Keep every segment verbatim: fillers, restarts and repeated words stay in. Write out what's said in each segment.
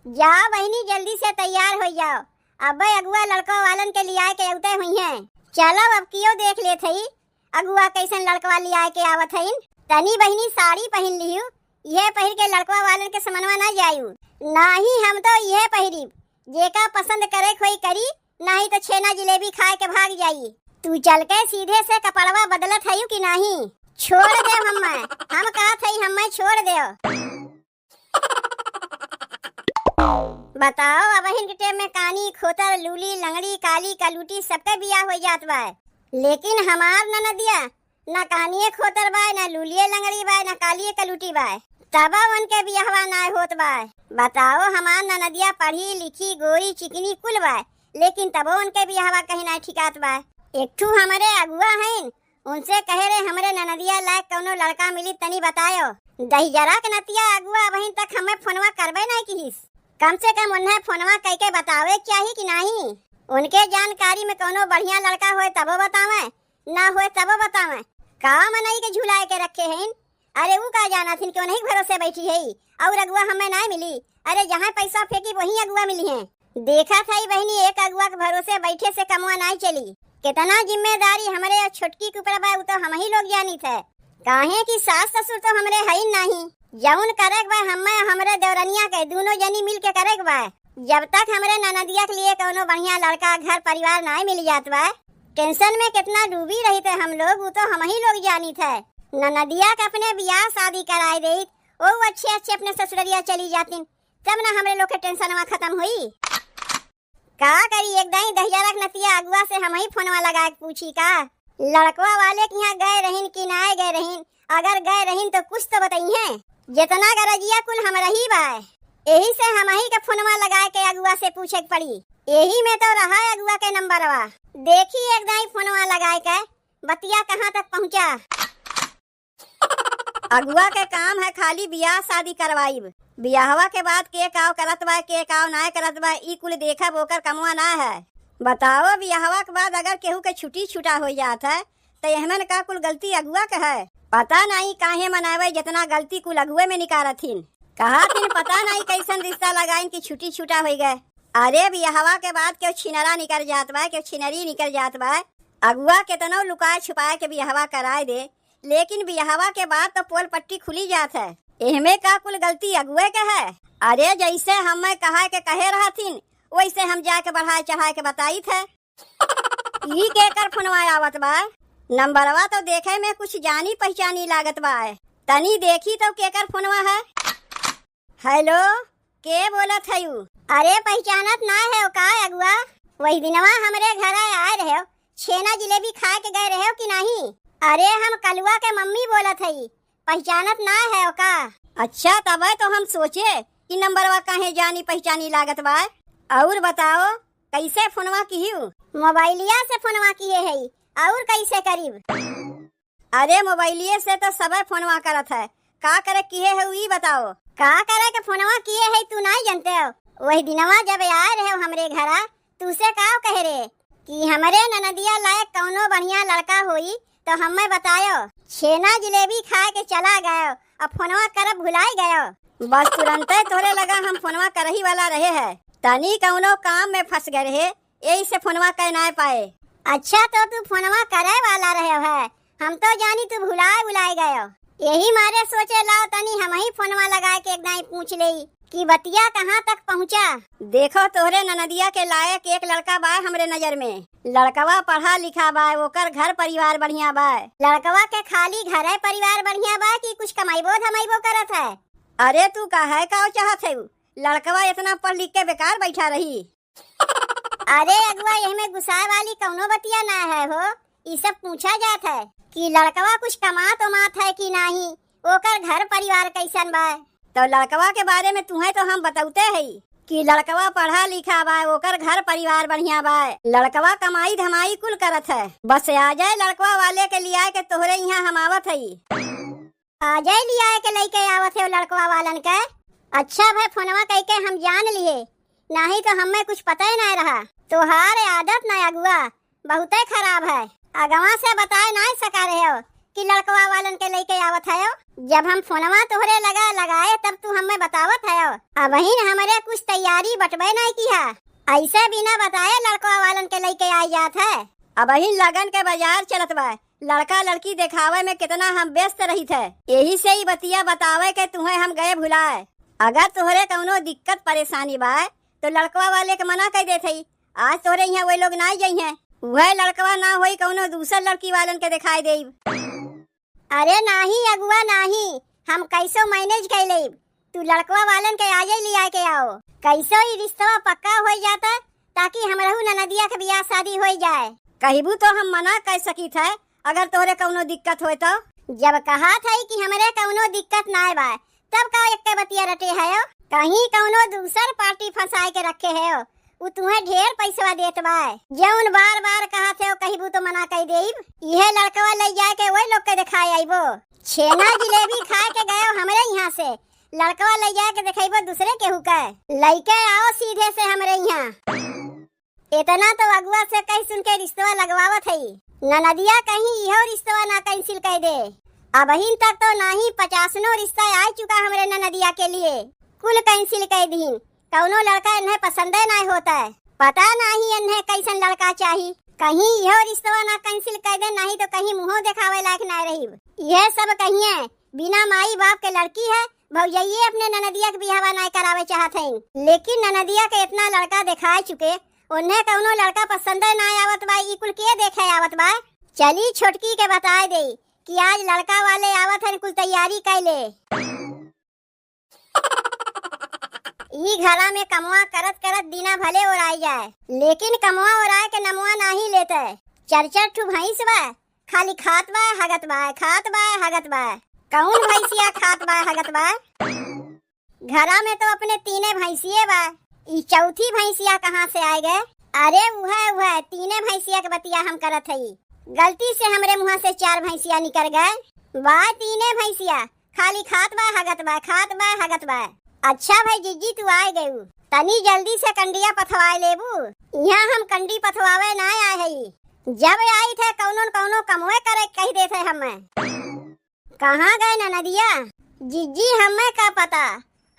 जाओ बहिनी, जल्दी से तैयार होइ जाओ, अब्बे अगुआ लड़कवा वालन के लियाए के अउते हुइहैं। चलो अब कियो देख लेत हई, अगुआ कइसन लड़कवा लियाए के आवत हइन। तनी बहिनी साड़ी पहिन लिहू, इहे पहिर के लड़कवा वालन के समनवा ना जायू। नाहीं, हम तो इहे पहिरिब, जेका पसंद करे के होई करी, नाहीं तो छेना जिलेबी खाए के भाग जाई। तू चल के सीधे से कपड़वा बदलत हयू कि नाहीं? छोड़ देव हम्मे, हम कहत हई हम्मे छोड़ देव। बताओ, अबहिन के टेम में कानी, खोतर, लूली, लंगड़ी, काली, कलूटी सबके बियाह होइ जात बा, लेकिन हमार ननदिया ना कानिए खोतर बा, ना लूलिए लंगड़ी बा, ना कालिए कलूटी बा, तबो उनके बियाहवा नाय होत बा। बताओ, हमार ननदिया पढ़ी लिखी, गोरी चिकनी कुल बा, लेकिन तबो उनके बियाहवा कहीं नाय ठिकात बा। एक ठू हमरे अगुआ हइन, उनसे कहे रहे, "हमरे ननदिया लायक कउनो लड़का मिली, तनी बतायो।" दहिजरा के नतिया अगुआ अबहिन तक हमें फोनवा करबे नाय किहिस। कम से कम उन्हें फोनवा कइके बतावे के चाही कि नाहीं? उनके जानकारी में कउनो बढ़िया लड़का होए तबो बतावे, ना होए तबो बतावे। का मनई के झुलाए के रखे हइन? अरे ऊ का जानत हिन कि उन्हीं के भरोसे बैठी है और अगुआ हमें नाय मिली? अरे जहाँ पैसा फेंकी वहीं अगुआ मिली हैं। देखत हई बहिनी, एक अगुआ के भरोसे बैठे से कमवा नाय चली। केतना जिम्मेदारी हमरे और छोटकी के ऊपर बा, उ तो हमही लोग जानित है। काहे कि सास ससुर तो हमरे हइन नाहीं। जउन करे के बा हम्मे हमरे देवरनिया के, दूनो जनी मिल के करे के बा। जब तक हमरे ननदिया के लिए कउनो बढ़िया लड़का घर परिवार नाय मिल जात बा, tension में केतना डूबी रहित है हम लोग, उ तो हमही लोग जानित है। ननदिया के अपने बियाह शादी कराए देइत, ओ अच्छे अच्छे अपने ससुररिया चली जातिन, तब ना हमरे लोग के tensionवा खतम होई। का करी, एक दाई दहिजरा के नतिया अगुआ से हमही फोनवा लगाए के पूछी का? लड़कवा वाले के यहाँ गए रहिन कि नाय गए रहिन? अगर गए रहिन तो कुछ तो बतइहें। जेतना गरजिया कुल हमरही बाय, एही से हमही के फोनवा लगाए के अगुआ से पूछे के पड़ी। एही में तो रहा अगुआ के नंबरवा। देखी एक दाई फोनवा लगाए के बतिया कहाँ तक पहुँचा। अगुआ के काम है खाली बियाह शादी करवाइब। बियाहवा के बाद के काव करत बा, के काव नाय करत बा, ई कुल देखब ओकर कमवा ना है। बताओ, बियाहवा के बाद अगर केहू के छुट्टी छुटा होइ जात है, त एहमन का कुल गलती अगुआ के है? पता नाहीं काहे मनावे, जेतना गलती कुल अगुए में निकारत हिन। कहत हिन, पता नाहीं कइसन रिश्ता लगाइन कि छुट्टी छुटा होइ गए। अरे, बियाहवा के बाद केहू छिनरा निकर जात बा, केहू छिनरी निकर जात बा। अगुआ केतनो लुकाए छुपाए के बियाहवा कराए दे, लेकिन बियाहवा के बाद तो पोल पट्टी खुली जात है। एहमे का कुल गलती अगुए के है? अरे, जइसे हमें कहे के कहे रहथिन, वइसे हम जाके बढ़ाए चढ़ाए के बताइत है। ई केकर फोनवा आवत बा? नंबरवा तो देखे में कुछ जानी पहचानी लागत बा। तनी देखी तो केकर फोनवा है। हेलो, के बोलत हयू? अरे, पहिचानत नाय हयो का अगुआ? वही दिनवा हमरे घरे आए रह्यो, छेना जिलेबी खाए के गए रह्यो कि नाहीं? अरे, हम कलुआ के मम्मी बोलत हई, पहिचानत नाय हयो का? अच्छा, तबे तो हम सोचे कि नंबरवा काहे जानी पहिचानी लागत बा। अउर बताओ, कइसे फोनवा किहियो? मोबाइलिया से फोनवा किहे हई, अउर कइसे करीब? अरे, मोबाइलिए से तो सबे फोनवा करत है। का करे किहे है, ई बताओ। का करे के फोनवा किहे है, तू नाहीं जानते हो? वही दिनवा जब आए रहे हो हमरे घरा, तू से का कहे रे कि हमरे ननदिया लायक कउनो बढ़िया लड़का होई तो हमें बतायो। छेना जिलेबी खाए के चला गयो, अब फोनवा करब भुलाई गयो। बस तुरंते तोहरे लगा हम फोनवा करही वाला रहे है, तनी कउनो काम में फंस गए रहे, यही से फोनवा कह नाय पाए। अच्छा, तो तू फोनवा करे वाला रहे है, हम तो जानी तू भुलाए उलाए गयो। यही मारे सोचे लाओ तनी हमही फोनवा लगाए के एक दाई पूछ लेई कि बतिया कहाँ तक पहुँचा। देखो, तोहरे ननदिया के लायक एक लड़का बाय हमरे नजर में। लड़कवा पढ़ा लिखा बाय, ओकर घर परिवार बढ़िया बाय। लड़कवा के खाली घरे परिवार बढ़िया बाय कि कुछ कमाइबो धमाइबो करत है? अरे, तू काहे का चाहत है? लड़कवा इतना पढ़ लिख के बेकार बैठा रही। अरे अगुआ, एहमे गुस्साए वाली कउनो बतिया ना है हो। ई सब पूछा जात है कि लड़कवा कुछ कमात उमात है कि नाहीं, ओकर घर परिवार कइसन बा। तो लड़कवा के बारे में तुहें तो हम बतौते हई कि लड़कवा पढ़ा लिखा बा, ओकर घर परिवार बढ़िया बा, लड़कवा कमाई धमाई कुल करत है। बस आ जाए लड़कवा वाले के लियाए के तोहरे इहाँ हम आवत हई। आ जाए लियाए के लइके आवत है लड़कवा वालन के। अच्छा भए फोनवा कइके हम जान लिहे, नाहीं तो हमें कुछ पता ही नाहीं रहा। तोहार आदत ना अगुआ, बहुते खराब है। अगवा से बताए नाहीं सका रहे हो कि लड़कवा वालन के लइके आवत हयो? जब हम फोनवा तोहरे लगा लगाए तब तू हमें बतावत हयो। अबहिन हमरे कुछ तैयारी बटबे नाहीं किहा। अइसे बिना बताए लड़कवा वालन के लइके आइ जात है। अबहिन लगन के बाजार चलत बा, लड़का लड़की देखावे में केतना हम व्यस्त रहित है, एही से ई बतिया बतावे के तुहें हम गए भुलाए। अगर तोहरे कउनो दिक्कत परेशानी बा तो लड़कवा वाले के मना कइ देत हई, आज तोहरे इहाँ वही लोग नाहीं जइहें। उहे लड़कवा ना होई, कउनो दूसर लड़की वालन के देखाइ देब। अरे नाहीं अगुआ नाहीं, हम कइसो manage कइ लेब। तू लड़कवा वालन के आजे लिआइ के आओ, कइसो ई रिश्तवा पक्का होइ जाता, ताकि हमरहू ननदिया के बियाह शादी होइ जाए। कहिबू तो हम मना कइ सकित है, अगर तोहरे कउनो दिक्कत होय तो। जब कहत हई कि हमरे कउनो दिक्कत नाय बा, तब का एक्के बतिया रटे हयो? कहीं कउनो दूसर party फंसाए के रखे हयो, उ तुहें ढेर पइसवा देत बा। जउन बार बार कहत हयो, कहिबू तो मना कइ देब। इहे लड़कवा लइ जाए के वही लोग के देखाए आइबो। छेना जिलेबी खाए के गयो हमरे इहाँ से, लड़कवा लइ जाए के देखइबो दूसरे केहू के। लइके आओ सीधे से हमरे इहाँ। एतना तो अगुआ से कहि सुन के रिश्तवा लगवावत हई। ननदिया कहीं इहो रिश्तवा ना cancel कइ दे। अबहिन तक तो नाहीं पचासनो रिश्ता आइ चुका हमरे ननदिया के लिए, कुल cancel कइ दीन। कउनो लड़का इन्हें पसंदे नाहीं होत है। पता नाहीं इन्हें कइसन लड़का चाही। कहीं इहो रिश्तवा ना cancel कइ दे, नाहीं तो कहीं मुँहो देखावे लायक नाहीं रहिब। इहे सब कहिए, बिना माई बाप के लड़की है, भौजइये अपने ननदिया के बियाहवा नाय करावे चाहत हइन, लेकिन ननदिया के एतना लड़का देखाए चुके, उन्हें कउनो लड़का पसंदे नाय आवत बा, ई कुल के देखे आवत बा? चली छोटकी के बताए देई कि आज लड़का वाले आवत हइन, कुल तैयारी कइ ले। ई घरा में कमवा करत करत दिना भले ओराइ जाए, लेकिन कमवा ओराए के नमवा नाहीं लेते। चर चर ठू भइँस बा, खाली खात बा, हगत बा, खात बा, हगत बा। कउन भइँसिया खात बा, हगत बा? घरा में तो अपने तीने भइँसिये बा। ई चउथी भइँसिया कहाँ से आइ गए? अरे उहे, उहे, तीने भइँसिया के बतिया हम करत हई। गलती से हमरे मुँहा से चार भइँसिया निकर गए। बा तीने भइँसिया, खाली खात बा, हगत बा, खात बा, हगत बा। अच्छा भई जिज्जी, तू आइ गयू, तनी जल्दी से कंडिया पथवाए लेबू। इहाँ हम कंडी पथवावे नाय आए हई। जब आइत है कउनो न कउनो कमवे करे कहि देत है हमें। कहाँ गए ननदिया? जिज्जी, हमें का पता,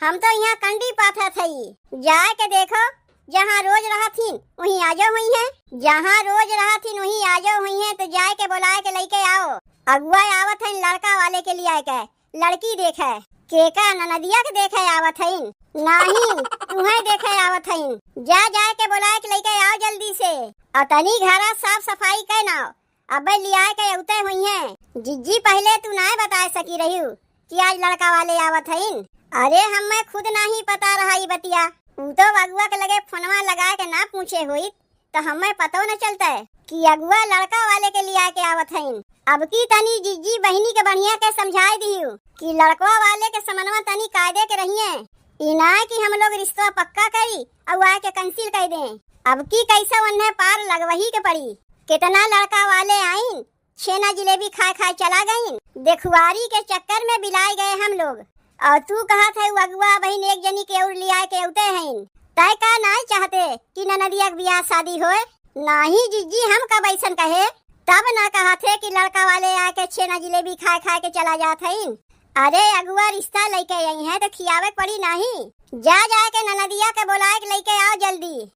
हम तो इहाँ कंडी पाथत हई। जाए के देखो, जहाँ रोज रहत हिन, उहीं आजो हुइहैं। जहाँ रोज रहत हिन, उहीं आजो हुइहैं, तो जाए के बोलाए के लइके आओ। अगुआ आवत हइन लड़का वाले के लिआए के, लड़की देखे। केका, ननदिया के देखे आवत हइन? नाहीं, तुहें देखे आवत हइन। जा, जाए के बोलाए के लइके आओ जल्दी से। अउर तनी घरा साफ सफाई कइ नाओ, अबे लिआए के अउते हुइहैं। जिज्जी, पहिले तू नाय बताए सकी रहिउ कि आज लड़का वाले आवत हइन। अरे, हमें खुद नाहीं पता रहा ई बतिया। ऊ तो अगुआ के लगे फोनवा लगाए के ना पूछे होइत, तो हमें पतो न चलते कि अगुआ लड़का वाले के लिआए के आवत हइन। अब की तनी जिज्जी बहिनी के बढ़िया के समझाए दिहु कि लड़कवा वाले के समनवा तनी कायदे के रहिए। ई नाय कि हम लोग रिश्तवा पक्का करी अउ आए के cancel कइ दें। अब की कइसे उन्हें पार लगवही के पड़ी। केतना लड़का वाले आइन, छेना जिलेबी खाए खाए चला गइन। देखुआरी के चक्कर में बिलाए गए हम लोग। अउर तू कहत है, "उ अगुआ बहिन एक जनी के अउर लिआए के अउते हइन।" तय का नाय चाहते कि ननदिया के बियाह शादी होए? नाहीं जिज्जी, हम कब अइसन कहे? तब ना कहत है कि लड़का वाले आए के छेना जिलेबी खाए खाए के चला जात हइन। अरे अगुआ रिश्ता लइके अइहैं तो खियावे के पड़ी नाहीं। जा, जाए के ननदिया के बोलाए के लइके आओ जल्दी।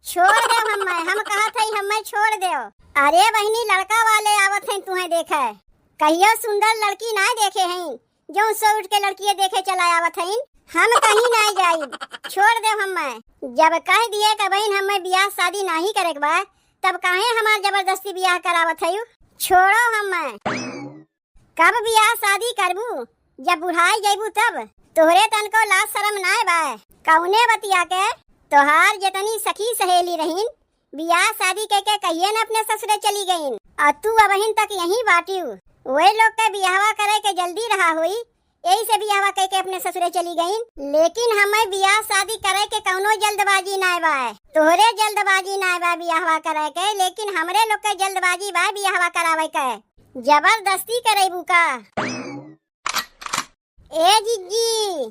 छोड़ देव हम्मे, हम कहत हई हम्मे छोड़ देव। अरे बहिनी, लड़का वाले आवत हइन तुहें देखे। कहियो सुंदर लड़की नाय देखे हइन, जउन सो उठ के लड़किये देखे चला आवत हइन। हम कहीं नाय जाइब, छोड़ देव हम्मे। जब कह दिए कि बहिन हम्मे बियाह शादी नाहीं करे के बा, तब काहे हमार जबरदस्ती बियाह करावत हइउ? छोड़ो हम्मे। कब बियाह शादी करबू? जब बुढ़ाई जइबू तब। तोहरे तनको लाज शरम नाय बा। कउने बतिया के? तोहार जेतनी सखी सहेली रहिन, बियाह शादी कइके कहिए न अपने ससुरे चली गइन। अउर तू अबहिन तक यहीं बाटिउ। ओए लोग के बियाहवा करे के जल्दी रहा होई, एही से बियाहवा कइके अपने ससुरे चली गइन। लेकिन हमें बियाह शादी करे के कउनो जल्दबाजी नाय बा। तोहरे जल्दबाजी नाय बा बियाहवा करे के, लेकिन हमरे लोग के जल्दबाजी बा बियाहवा करावे के। जबरदस्ती करइबू का? ए जिज्जी,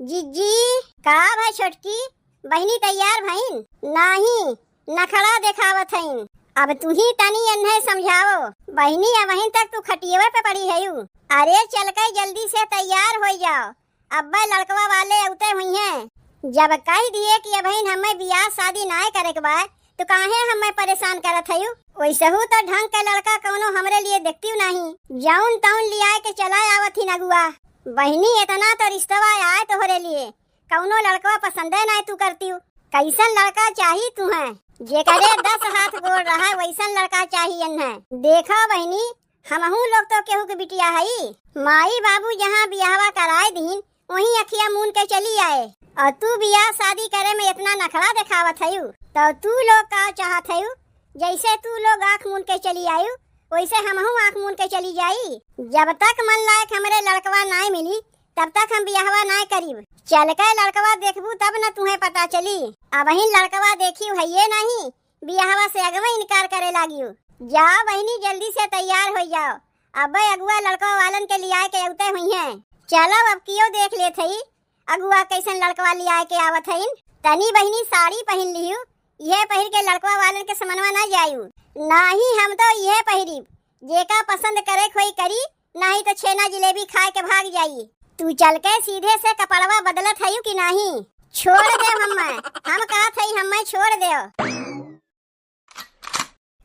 जिज्जी। का भा छोटकी, बहिनी तैयार भइन? नाहीं, नखड़ा देखावत हइन। अब तुही तनी एन्हे समझाओ। बहिनी, अबहिन तक तू खटियवे पे पड़ी हयू। अरे चल के जल्दी से तैयार होइ जाओ, अब्बे लड़कवा वाले अउते हुइहें। जब कहि दिहे कि अबहिन हम्मे बियाह सादी नाय करेक बा, तो काहे हम्मे परेसान करत हयू? वइसहू तो ढंग के लड़का कउनो हमरे लिए देखतिउ नाहीं, जउन तउन लियाए के चला आवत ही नगुआ। बहिनी, एतना तो रिश्तवा आए तोहरे लिए, कउनो लड़कवा पसंदे नाय तू करतिउ। कइसन लड़का चाही तुहें? जेकरे दस हाथ गोड़ रहै, वइसन लड़का चाही एन्हें। देखो बहिनी, हमहू लोग तो केहू के बिटिया हई। माई बाबू जहाँ बियाहवा कराए दीन, वहीं अखिया मून के चली आए। अउर तू बियाह सादी करे में एतना नखरा देखावत हयू, तो तू लोग का चाहत हयू? जइसे तू लोग आँख मून के चली आयू, वइसे हमहू आँख मून के चली जाई। जब तक मन लायक हमरे लड़कवा नाय मिली, तब तक हम बियाहवा नाय करीब। चल के लड़कवा देखबू तब न तुहें पता चली। अबहिन लड़कवा देखिउ हइये नाहीं, बियाहवा से अगवे इनकार करे लागिउ। जाओ बहिनी, जल्दी से तैयार होइ जाओ, अब्बे अगुआ लड़कवा वालन के लियाए के अउते हुइहें। चलो अब कियो देख लेत हई, अगुआ कइसन लड़कवा लियाए के आवत हइन। तनी बहिनी साड़ी पहिन लिहू, इहे पहिर के लड़कवा वालन के समनवा ना जायू। नाहीं, हम तो इहे पहिरिब, जेका पसंद करेक होई करी, नाहीं तो छेना जिलेबी खाए के भाग जाई। तू चल के सीधे से कपड़वा बदलत हयू कि नाहीं? छोड़ देव हम्मे, हम कहत हई हम्मे छोड़ देव।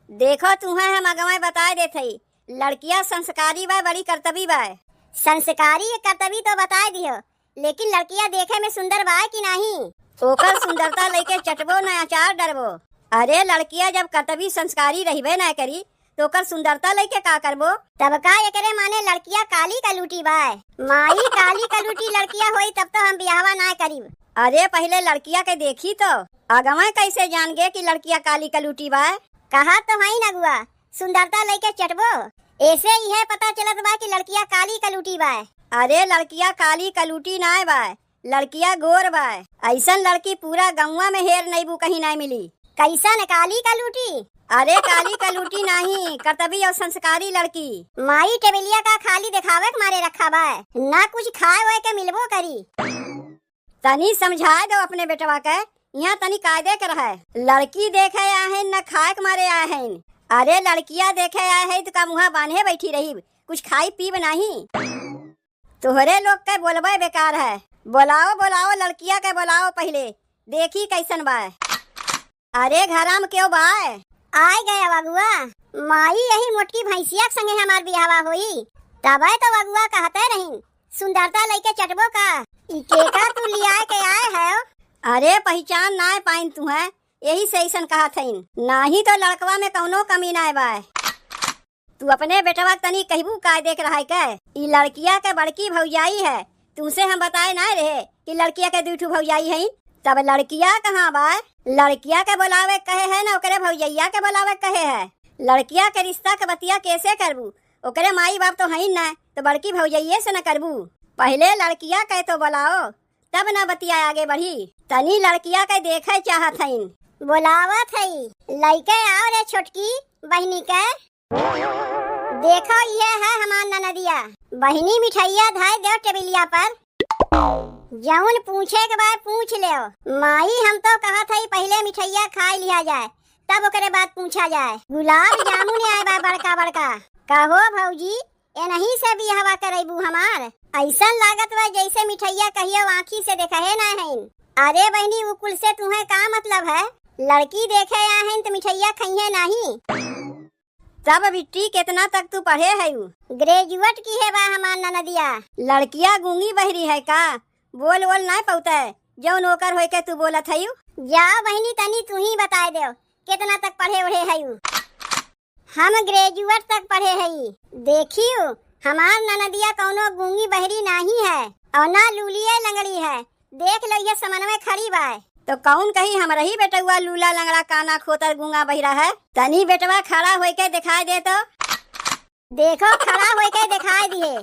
देखो तुहें हम अगवे बताए देत हई, लड़किया संस्कारी बा, बड़ी करतबी बा। संस्कारी करतबी तो बताए दिहो, लेकिन लड़किया देखे में सुंदर बा कि नाहीं? ओकर सुंदरता लइके चटबो न अचार डरबो। अरे लड़किया जब करतबी संस्कारी रहिबे न करी, तो ओकर सुंदरता लइके का करबो? तब का एकरे माने लड़किया काली कलूटी बा? माई, काली कलूटी लड़किया होई तब तो हम बियाहवा ना करीब। अरे पहिले लड़किया के देखी तो, अगवे कइसे जान गे कि लड़किया काली कलूटी बा? कहा तो हई नगुआ, सुंदरता लइके चटबो। एसे इहे पता चलत बा कि लड़किया काली कलूटी बा। अरे लड़किया काली कलूटी नाय बा, लड़किया गोर बा। अइसन लड़की पूरा गउँवा में हेर नइबू कहीं नाय मिली। कइसन काली कलूटी? अरे काली कलूटी नाहीं, करतबी अउर संस्कारी लड़की। माई, टेबलिया का खाली देखावे के मारे रखा बा, ना कुछ खाए वाए के मिलबो करी। तनी समझाए देव अपने बेटवा के, इहाँ तनी कायदे के रहे। लड़की देखे आए हइन, न खाए के मारे आए हइन। अरे लड़किया देखे आए हइन तो का मुँहा बान्हे बैठी रही, कुछ खाई पीब नाहीं? तोहरे लोग के बोलबे बेकार है। बोलाओ, बोलाओ, लड़किया के बोलाओ पहिले, देखी कइसन बा। अरे घरा में केहू बा? आए गए अगुआ। माई, यही मोटकी भैंसिया के संगे हमार बियाहवा होई, तबे तो अगुआ कहते रही, सुंदरता लइके चटबो का? ई केका तू लियाए के आए है? अरे पहिचान नाय पाइन तुहें, यही से अइसन कहत हइन, नाहीं तो लड़कवा में कउनो कमी नाय बा। तू अपने बेटवा के तनी कहिबू कायदे के रहे के? ई लड़किया के बड़की भौजाई है, तुमसे हम बताए नाय रहे कि लड़किया के दुइ ठू भौजाई हइन? तब लड़किया कहाँ बा? लड़किया के बोलावे के कहे है ना, ओकरे भौजैया के बोलावे के कहे है। लड़किया के रिश्ता के बतिया कैसे करबू? ओकरे माई बाप तो हइन ना, तो बड़की भौजैये से न करबू। पहिले लड़किया के तो बोलाओ, तब ना बतिया आगे बढ़ी। तनी लड़किया के देखे चाहत हइन। बोलावत हई, लइके आओ रे छोटकी बहिनी के। देखो, इहे है हमार ननदिया। बहिनी, मिठइया धइ देव टेबिलिया पर। जउन पूछे के बा, पूछ लेव। माई, हम तो कहत हई, पहिले मिठइया खाइ लिहा जाए, तब ओकरे बाद पूछा जाए। गुलाब जामुन आए बा बड़का बड़का। कहो भौजी, एनही से बियाहवा करइबू हमार? अइसन लागत बा, जइसे मिठइया कहियो आँखी से देखहे ना हइन। अरे बहिनी, उ कुल से तुहें का मतलब है? लड़की देखे आए हइन, त मिठइया खइहें नाहीं? तब बिट्टी, केतना तक तू पढ़े हयू? ग्रेजुएट किहे बा हमार ननदिया। लड़किया गूंगी बहिरी है का? बोल वोल नाय पउते, जउन ओकर होइके तू बोलत हयू? जाओ बहिनी, तनी तू ही बताए देव, केतना तक पढ़े ओढ़े हयू? हम ग्रेजुएट तक पढ़े हई। देखियो, हमार ननदिया कउनो गूंगी बहिरी नाहीं है, अउर ना लूलिये लंगड़ी है। देख लो, ये समनवे खड़ी बाय। तो कउन कही, हमरही बेटउआ लूला लंगड़ा काना खोतर गूंगा बहिरा है? तनी बेटवा खड़ा होइके देखाइ दे तो। देखो, खड़ा होइके देखाइ दिहे।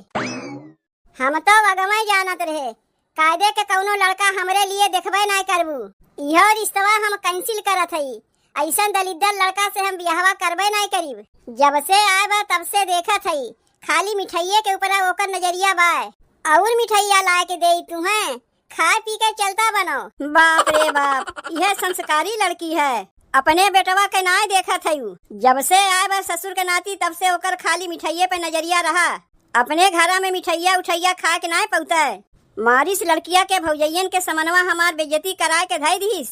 हम तो अगमइ जानत रहे, कायदे के कउनो लड़का हमरे लिए देखबइ नाय करबू। इहो रिश्तवा हम cancel करत हई। अइसन दलिद्दर लड़का से हम बियाहवा करबइ नाय करीब। जब से आए बा, तब से देखत हई, खाली मिठइये के ऊपरा ओकर नजरिया बाय। अउर मिठइया लाए के देई तुहें? खाए पी के चलता बनो। बाप रे बाप, इहे संस्कारी लड़की है। अपने बेटवा के नाय देखत है उ। जब से आए बा ससुर के नाती, तब से ओकर खाली मिठाइये पे नजरिया रहा। अपने घरा में मिठाइया उठाइया खाए के नाय पउते। मारिस लड़किया के भौजइयन के समनवा हमार बेइज्जती कराए के धई दिहिस।